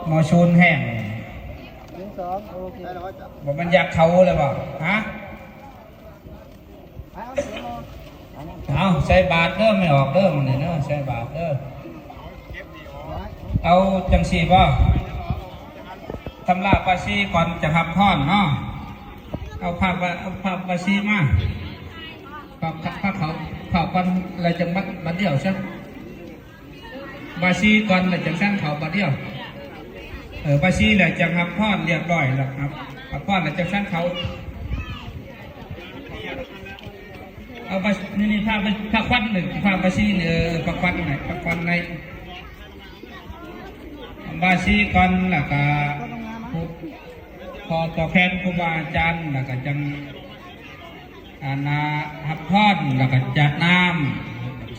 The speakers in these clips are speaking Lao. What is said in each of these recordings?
ໝໍຊູນແຫ້ງ ໜຶ່ງ ສອງ ໂອເຄ ບໍ່ແມ່ນຢາກເຂົ້າແລ້ວບໍ່? ຮະ? ເອົາ ໃສ່ບາດເດີ ແມ່ອອກເດີ ມື້ນີ້ເດີ ໃສ່ບາດເດີ. ເອົາຈັ່ງຊີ້ບໍ່? ທຳລາພາສີກ່ອນຈະຮັບພອນເນາະ. ເອົາພາ ເອົາພາພາສີມາ ພາ ພາເຂົ້າ ເຂົ້າກ່ອນ ແລ້ວຈັ່ງບັດ ບັດດຽວຊະ. ພາສີກ່ອນ ແລ້ວຈັ່ງຊັ້ນເຂົ້າບັດດຽວ. ເອີ ພາສີແລ້ວຈັ່ງຮັບພອນ ລຽບຮ້ອຍແລ້ວ ຮັບ ຮັບພອນແລ້ວຈັ່ງຊັ້ນເຂົ້າ. ເອົາພາ ນີ້ ນີ້ ພາ ພາຂວັນນີ້ ພາ ພາສີນີ້ ເອີ ພາຂວັນໃຫ້ ພາຂວັນໃຫ້ ພາສີກ່ອນ ແລ້ວກະ ຂໍຕອບແທນຄູບາອາຈານ ແລ້ວກະຈັ່ງ ອັນນ່າ ຮັບພອນ ແລ້ວກໍຈັດນ້ຳ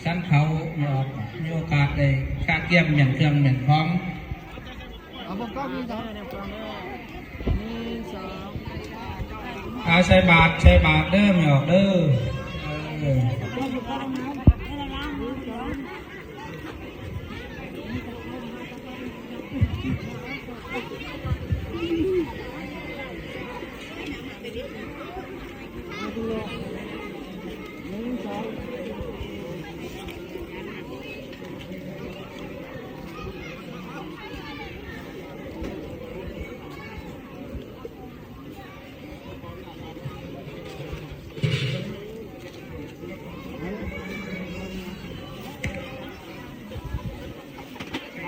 ສັນເຂົາ ມີໂອ ມີໂອກາດໄດ້ກະກຽມມ້ຽນເຄື່ອງມ້ຽນຂອງ. ເອົາ ໃສ່ບາດ ໃສ່ບາດເດີ ແມ່ອອກເດີ. ເອີ.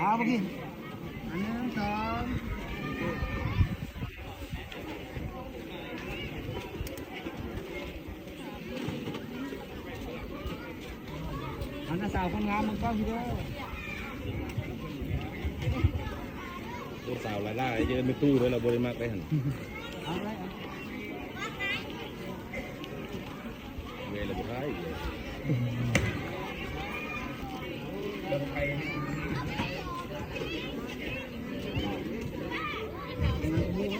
ເອົາ ເມື່ອກີ້ ໜຶ່ງ ສອງ ອັນນັ້ນສາວຄົນງາມ ເບິ່ງກ້ອງຢູ່ເດີ. ໂອ້ ສາວຫຼາຍໆ ເອີ້ນແມ່ຕູ້ເດີ ລາວບໍ່ໄດ້ມັກໄດຫັ້ນ. ເອົາໄວ້ ເອົາ ເມື່ອຍແລ້ວບໍ່ຖ່າຍອີກເລີຍ.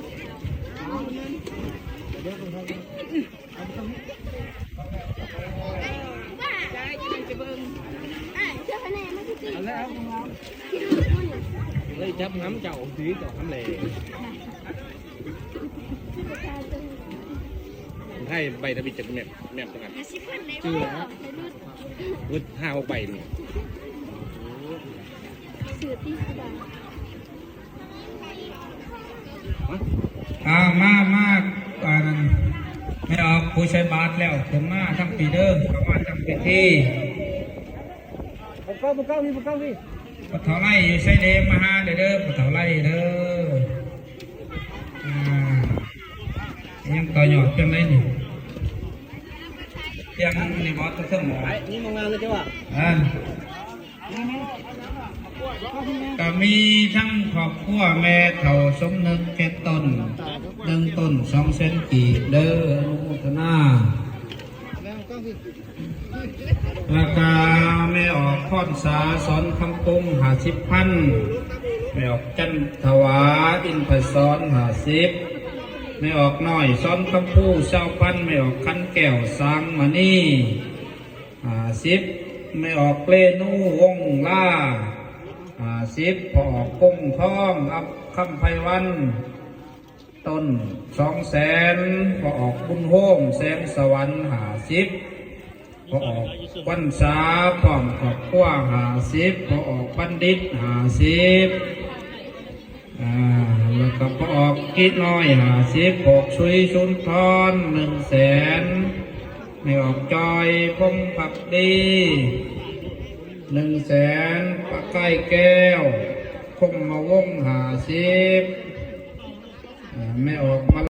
ເລີຍຈັບນຳເຈົ້າ ຖືເຈົ້ານຳແຫຼະ. ໃຫ້ໃບທະບຽນຈັກແມັບ ແມັບຕະນັ້ນ ຈື່ແລ້ວ ເບິດຫ້າຫົກໃບນີ້. ອ່າ ມາ ມາ ອັນ ແມ່ອອກຜູ້ໃສ່ບາດແລ້ວ ຂຶ້ນມາທາງພີ້ເດີ ເຂົ້າມາທາງພິທີ. ບໍ່ເກົ້າ ບໍ່ເກົ້າ ນີ້ ບໍ່ເກົ້າ ນີ້ ພໍ່ເຖົ້າໄລ່ຢູ່ໃສເດ ມາຫາເດີ ພໍ່ເຖົ້າໄລ່ເດີ. ອ່າ ຍັງຕໍ່ຍອດຈັ່ງໃດນີ້? ຍັງນີ້ບໍ່ ຕະເຖິງບໍ່? ໄອ້ ນີ້ມາງານເລີຍເຈົ້າວ່າ ອັນ ກະມີທັງຄອບຄົວແມ່ເຖົ້າສົມນຶກ ເຈັດຕົ້ນ ໜຶ່ງຕົ້ນ ສອງແສນກີບເດີ ອະນຸໂມທະນາ. ແລ້ວກະແມ່ອອກພອນສາ ສອນຄຳປຸງ ຫ້າສິບພັນ, ແມ່ອອກຈັນທະວາ ອິນພະສອນ ຫ້າສິບ, ແມ່ອອກນ້ອຍ ສອນຄຳພູ ຊາວພັນ, ແມ່ອອກຂັນແກ້ວ ສາງມະນີ ຫ້າສິບ, ແມ່ອອກເລນູ ວົງລາ ຫ້າສິບ, ພໍ່ອອກກົງທອງ ອັບຄຳໄພວັນ ຕົ້ນ ສອງແສນ, ພໍ່ອອກບຸນໂຮມ ແສງສະຫວັນ ຫ້າສິບ, ພໍ່ອອກວັນສາ ພ້ອມຄອບຄົວ ຫ້າສິບ, ພໍ່ອອກບັນດິດ ຫ້າສິບ. ອ່າ ແລ້ວກໍພໍ່ອອກກິນ້ອຍ ຫ້າສິບ, ພໍ່ອອກສຸຍ ສຸນທອນ ໜຶ່ງແສນ, ແມ່ອອກຈອຍ ພົງພັກດີ ໜຶ່ງແສນ, ປະກາຍແກ້ວ ຄົມມະວົງ ຫ້າສິບ, ແມ່ອອກມະ